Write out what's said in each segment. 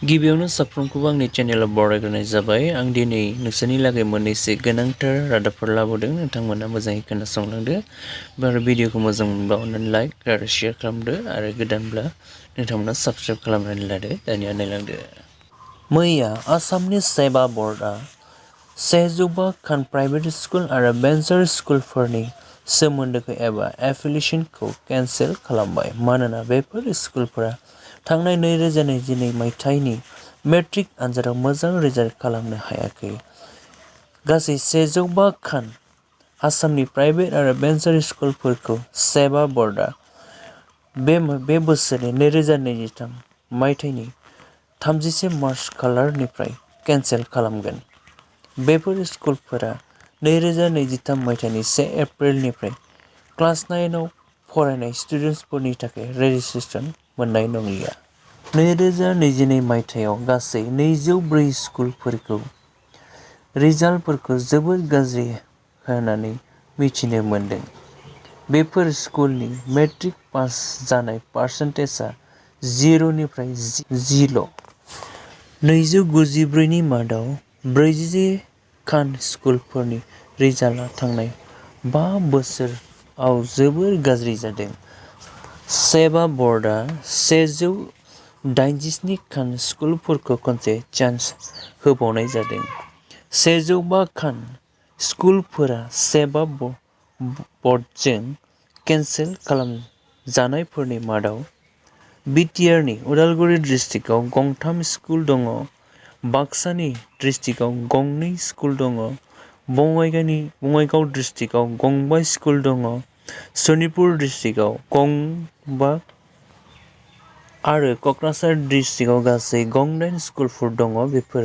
गिबियावनो साफ्रोमखौबो आंनि चेनेलाव बरायग्रोनाय जाबाय। आं दिनै नोंसोरनि लागै मोननैसो गोनांथार रादाबफोर लाबोदों। नोंथांमोना मोजाङै खोनासंलांदो। आरो भिडिअखौ मोजां मोनबा अननानै लाइक आरो शेयार खालामदो आरो गोदानब्ला नोंथांमोना साबस्क्राइब खालामनानै लादो। दानिया नायलांदो। मैया आसामनि सेबा बर्डआ 105 खान प्राइभेट स्कुल आरो भेन्सार स्कुलफोरनि सोमोन्दोखौ एबा एफिलिएशनखौ केन्सेल खालामबाय मानोना बेफोर स्कुलफोरा थांनाय 2022 मायथाइनि मेट्रिक आनजादाव मोजां रिजाल्ट खालामनो हायाखै। गासै 105 खान आसामनि प्राइभेट आरो भेन्सार स्कुलफोरखौ सेबा बर्डआ बे बोसोरनि 2023 मायथाइनि 31 मार्च खालारनिफ्राय केन्सेल खालामगोन। बेफोर स्कुलफोरा 2023 मायथाइनि 1 एप्रिलनिफ्राय क्लास 9 आव फरायनाय स्टुडेन्टसफोरनि थाखाय रेजिस्ट्रेसन मोननाय नंलिया। 2022 मायथाइयाव गासै 204 स्कुलफोरखौ रिजाल्टफोरखौ जोबोद गाज्रि होननानै मिथिनो मोन्दों। बेफोर स्कुलनि मेट्रिक पास जानाय पारसेन्टेजआ 0 निफ्राय 10 ल'। 294 नि मादाव 40 खान स्कुलफोरनि रिजाल्टआ थांनाय 5 बोसोराव जोबोद गाज्रि जादों। सेबा बर्डआ 187 खान स्कुलफोरखौ खनसे चान्स होबावनाय जादों। 105 खान स्कुलफोरा सेबा बर्डजों केन्सेल खालामजानायफोरनि मादाव बिटिआरनि उदालगुरि डिस्ट्रिक्टआव गंथाम स्कुल दङ, बाक्सानि डिस्ट्रिक्टआव गंनै स्कुल दङ, बङाइगाव डिस्ट्रिक्टआव गंबा स्कुल दङ, सनितपुर डिस्ट्रिक्टआव गंबा आरो क'क्राझार डिस्ट्रिक्टआव गासै 9 स्कुलफोर दङ। बेफोर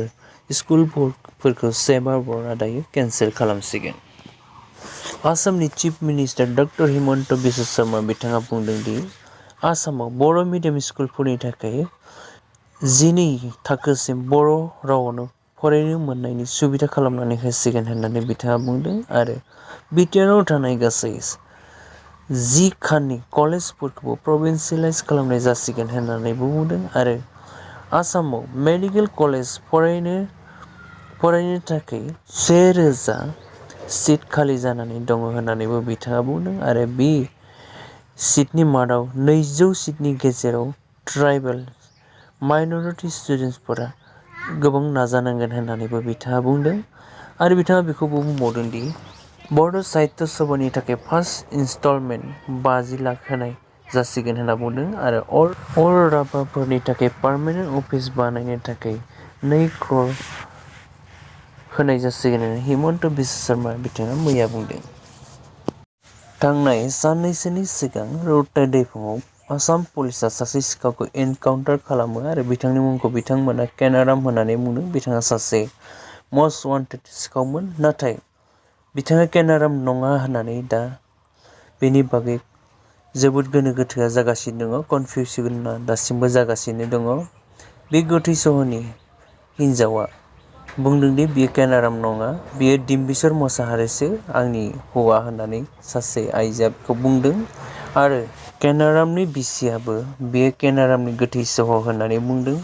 स्कुलफोरखौ सेबा बर्डआ दायो केन्सेल खालामसिगोन। आसामनि chief minister doctor Himanta Biswa Sharma बिथाङा बुंदों दि आसामाव बर' मिडियाम स्कुलफोरनि थाखाय 12 थाखोसिम बर' रावावनो फरायनो मोननायनि सुबिदा खालामनानै होसिगोन होननानै बिथाङा बुंदों आरो बिटिआरआव थानाय गासै 10 खाननि कलेजफोरखौबो प्रभिन्सियेलाइज खालामनाय जासिगोन होननानैबो बुंदों आरो आसामाव मेडिकेल कलेज फरायनो थाखाय 1000 सिट खालि जानानै दङ होननानैबो बिथाङा बुंदों आरो बे सिटनि मादाव 200 सिटनि गेजेराव ट्राइबेल माइन'रिटि स्टुडेन्टसफोरा गोबां नाजानांगोन होननानैबो बिथाङा बुंदों आरो बिथाङा बेखौबो बुंबावदों दि बड' साहित्य सभानि थाखाय फार्स्ट इनस्टलमेन्ट 50 लाख होनाय जासिगोन होनना बुंदों आरो अल राभाफोरनि थाखाय पार्मानेन्ट अफिस बानायनो थाखाय 2 क्रर होनाय जासिगोन होननानै हिमन्त बिश्व शर्मा बिथाङा मैया बुंदों। थांनाय साननैसोनि सिगां रौता दैफुङाव आसाम पुलिसआ सासे सिखावखौ एनकाउन्टार खालामो आरो बिथांनि मुंखौ बिथांमोना केनाराम होननानै बुंदों। बिथाङा सासे मस्ट वान्टेड सिखावमोन, नाथाय बिथाङा केनाराम नङा होननानै दा बेनि बागै जोबोद गोनो गोथोआ जागासिनो दङ, कनफिउसना दासिमबो जागासिनो दङ। बे गोथै सहनि हिन्जावा बुंदों दि बियो केनाराम नङा, बियो डिम्बिस्वर मोसाहारिसो, आंनि हौवा होननानै सासे आइजोआ बेखौ बुंदों आरो केनारामनि बिसियाबो बेयो केनारामनि गोथै सह होननानै बुंदों।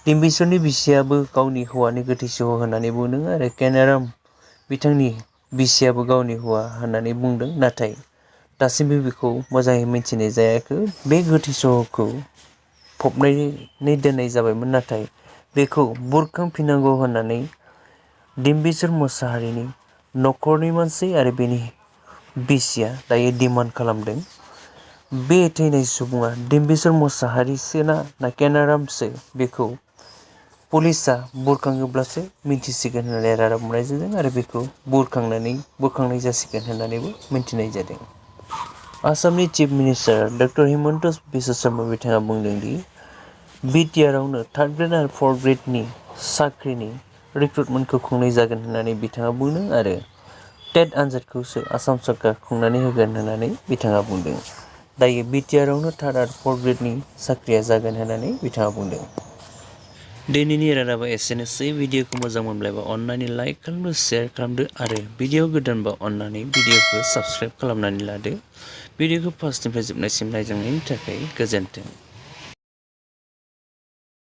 डिम्बिस्वरनि बिसियाबो गावनि हौवानि गोथै सह होननानै बुंदों आरो केनाराम बिथांनि बिसियाबो गावनि हौवा होननानै बुंदों, नाथाय दासिमबो बेखौ मोजाङै मिथिनाय जायाखै। बे गोथै सहखौ फबनानै दोननाय जाबायमोन, नाथाय बेखौ बुरखांफिननांगौ होननानै डिम्बिस्वर मोसाहारिनि न'खरनि मानसि आरो बेनि बिसिया दायो डिमान्ड खालामदों। बे थैनाय सुबुङा डिम्बिस्वर मोसाहारिसो ना केनारामसो बेखौ पुलिसआ बुरखाङोब्लासो मिन्थिसिगोन होननानै रादाब मोननाय जादों आरो बेखौ बुरखांनाय जासिगोन होननानैबो मिन्थिनाय जादों। आसामनि chief minister doctor Himanta Biswa Sharma बिथाङा बुंदों दि बिटिआरआवनो 3rd ग्रेड आरो 4th ग्रेडनि साख्रिनि रिक्रुटमेन्टखौ खुंनाय जागोन होननानै बिथाङा बुंदों आरो टेट आनजादखौसो आसाम सरकार खुंनानै होगोन होननानै बिथाङा बुंदों। दायो बिटिआरआवनो 3rd आरो 4th ग्रेडनि साख्रिया जागोन होननानै बिथाङा बुंदों। दिनैनि रादाबा एसेनोसै। भिडिअखौ मोजां मोनब्ला अननानै लाइक खालामदो, शेयार खालामदो आरो भिडिअ गोदानबा अननानै भिडिअखौ साबस्क्राइब खालामनानै लादो। भिडिअखौ फार्स्टनिफ्राय जोबनायसिम नायजानायनि थाखाय गोजोन्थों।